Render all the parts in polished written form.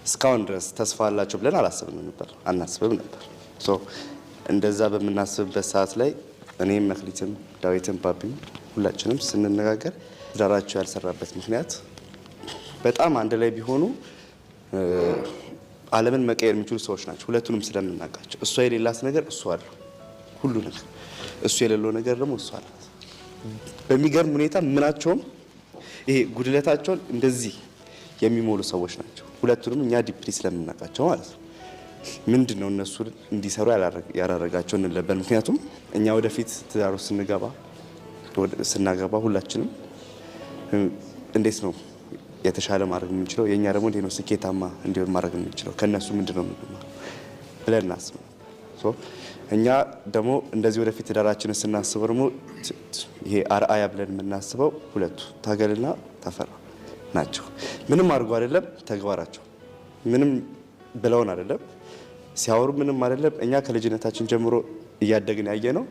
እስካሁን ድረስ ተስፋ አላቸው ብለን አላሰብንም ነበር፣ አናስብም ነበር። So እንደዛ በምናስብበት ሰዓት ላይ እኔም መክሊትም ዳዊትም ባቢም ሁላችንም ስንነጋገር ትዳራቸው ያልሰራበት ምክንያት በጣም አንድ ላይ ቢሆኑ ዓለምን መቀየር የሚችሉ ሰዎች ናቸው። ሁለቱንም ስለምናውቃቸው እሷ የሌላት ነገር እሱ አለው፣ ሁሉ ነገር እሱ የሌለው ነገር ደግሞ እሷ አላት። በሚገርም ሁኔታ ምናቸውም ይሄ ጉድለታቸውን እንደዚህ የሚሞሉ ሰዎች ናቸው። ሁለቱንም እኛ deeply ስለምናውቃቸው ማለት ነው። ምንድን ነው እነሱ እንዲሰሩ ያላረጋቸው እንል ነበር። ምክንያቱም እኛ ወደፊት ትዳሩ ስንገባ ስናገባ ሁላችንም እንዴት ነው የተሻለ ማድረግ የምንችለው፣ የእኛ ደግሞ እንዴት ነው ስኬታማ እንዲሆን ማድረግ የምንችለው፣ ከእነሱ ምንድን ነው የምንማረው ብለን እናስብ ነበር። እኛ ደግሞ እንደዚህ ወደፊት ትዳራችንን ስናስበው ደግሞ ይሄ አርአያ ብለን የምናስበው ሁለቱ ታገልና ተፈራ ናቸው። ምንም አድርጎ አይደለም ተግባራቸው፣ ምንም ብለውን አይደለም ሲያወሩ፣ ምንም አይደለም። እኛ ከልጅነታችን ጀምሮ እያደግን ያየ ነው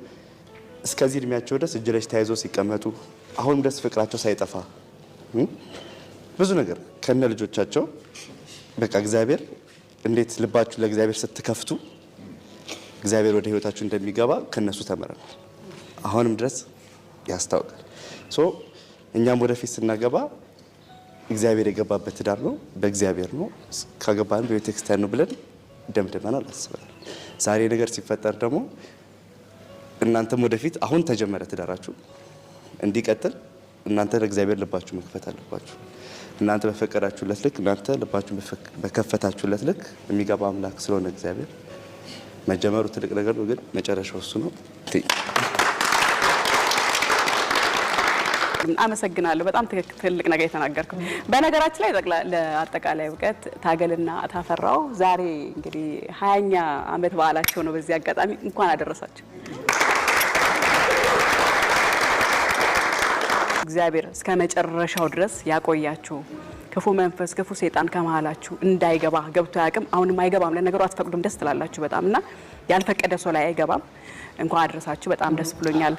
እስከዚህ እድሜያቸው ድረስ እጅ ለእጅ ተያይዘው ሲቀመጡ አሁንም ድረስ ፍቅራቸው ሳይጠፋ ብዙ ነገር ከነ ልጆቻቸው በቃ እግዚአብሔር እንዴት ልባችሁ ለእግዚአብሔር ስትከፍቱ እግዚአብሔር ወደ ህይወታችሁ እንደሚገባ ከነሱ ተምረናል። አሁንም ድረስ ያስታውቃል። So እኛም ወደፊት ስናገባ እግዚአብሔር የገባበት ትዳር ነው፣ በእግዚአብሔር ነው ካገባን በቤተክርስቲያን ነው ብለን ደምድመናል፣ አስበናል። ዛሬ ነገር ሲፈጠር ደግሞ እናንተም ወደፊት አሁን ተጀመረ ትዳራችሁ እንዲቀጥል እናንተ ለእግዚአብሔር ልባችሁ መክፈት አለባችሁ። እናንተ በፈቀዳችሁለት ልክ፣ እናንተ ልባችሁ በከፈታችሁለት ልክ የሚገባ አምላክ ስለሆነ እግዚአብሔር መጀመሩ ትልቅ ነገር ነው፣ ግን መጨረሻው እሱ ነው። አመሰግናለሁ። በጣም ትልቅ ነገር የተናገርከው። በነገራችን ላይ ለአጠቃላይ እውቀት ታገልና ታፈራው ዛሬ እንግዲህ 20ኛ ዓመት በዓላቸው ነው። በዚህ አጋጣሚ እንኳን አደረሳቸው። እግዚአብሔር እስከ መጨረሻው ድረስ ያቆያችሁ። ክፉ መንፈስ፣ ክፉ ሰይጣን ከመሀላችሁ እንዳይገባ፣ ገብቶ አያውቅም፣ አሁንም አይገባም። ለነገሩ አትፈቅዱም፣ ደስ ትላላችሁ በጣም እና ያልፈቀደ ሰው ላይ አይገባም። እንኳን አደረሳችሁ። በጣም ደስ ብሎኛል።